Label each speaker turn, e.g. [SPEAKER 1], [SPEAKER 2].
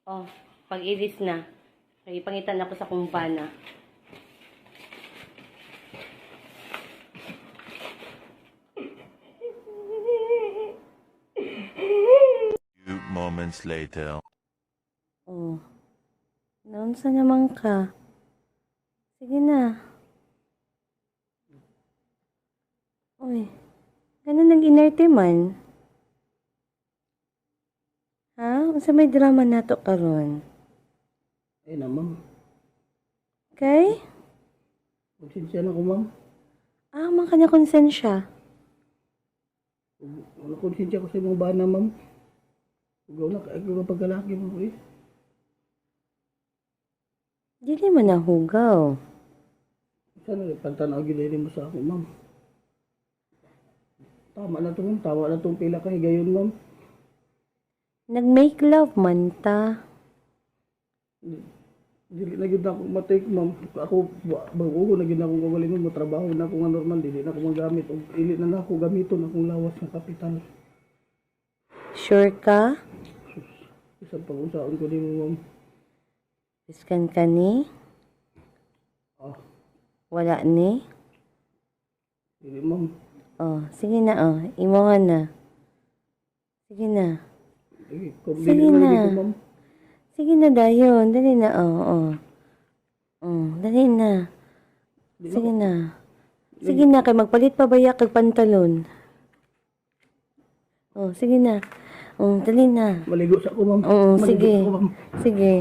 [SPEAKER 1] Oh, pag-ilis na. Kay pangitan ako sa kumpana.
[SPEAKER 2] Few moments later.
[SPEAKER 1] Oh. Naunsa naman ka? Sige na. Uy, ganun nag-inerte man. Ha? Unsa may drama nato karon?
[SPEAKER 3] Ay na, ma'am.
[SPEAKER 1] Kay?
[SPEAKER 3] Konsensya na ko, ma'am.
[SPEAKER 1] Ah, man kanya konsensya.
[SPEAKER 3] Wala konsensya ko sa imong bana, ma'am. Ugaw na, kaya ko pagkalaki mo, eh.
[SPEAKER 1] Dili man nahugaw.
[SPEAKER 3] Sana pagtanaw gid mo sa ako, ma'am. Tama na to, ma'am. Tama na tong pila ka higayon, ma'am.
[SPEAKER 1] Nag-make love man ta.
[SPEAKER 3] Dili na gyud na ako matake, ma'am. Ako bago na gyud na akong kagalingon mo trabaho na ako nga normal, dili na ako magamit og ili na na ako gamiton akong lawas nga kapital.
[SPEAKER 1] Sure ka?
[SPEAKER 3] Bisan pag unsaon ko nimo, ma'am.
[SPEAKER 1] Biskan ka ni?
[SPEAKER 3] Ah,
[SPEAKER 1] Wala ni?
[SPEAKER 3] dili, ma'am.
[SPEAKER 1] Oh, sige na oh. Imo na. Sige na.
[SPEAKER 3] Dili ko
[SPEAKER 1] Sige
[SPEAKER 3] dili na
[SPEAKER 1] na.
[SPEAKER 3] gyud ko, ma'am.
[SPEAKER 1] Sige na dayon, dali na oh, oh. Dali na. Sige na. Sige na kay magpalit pa baya kag pantalon. Oh, sige na. Dali na.
[SPEAKER 3] Maligo sa ako, ma'am.
[SPEAKER 1] Oo,
[SPEAKER 3] Maligo
[SPEAKER 1] sige.
[SPEAKER 3] sa ako, ma'am.
[SPEAKER 1] Sige.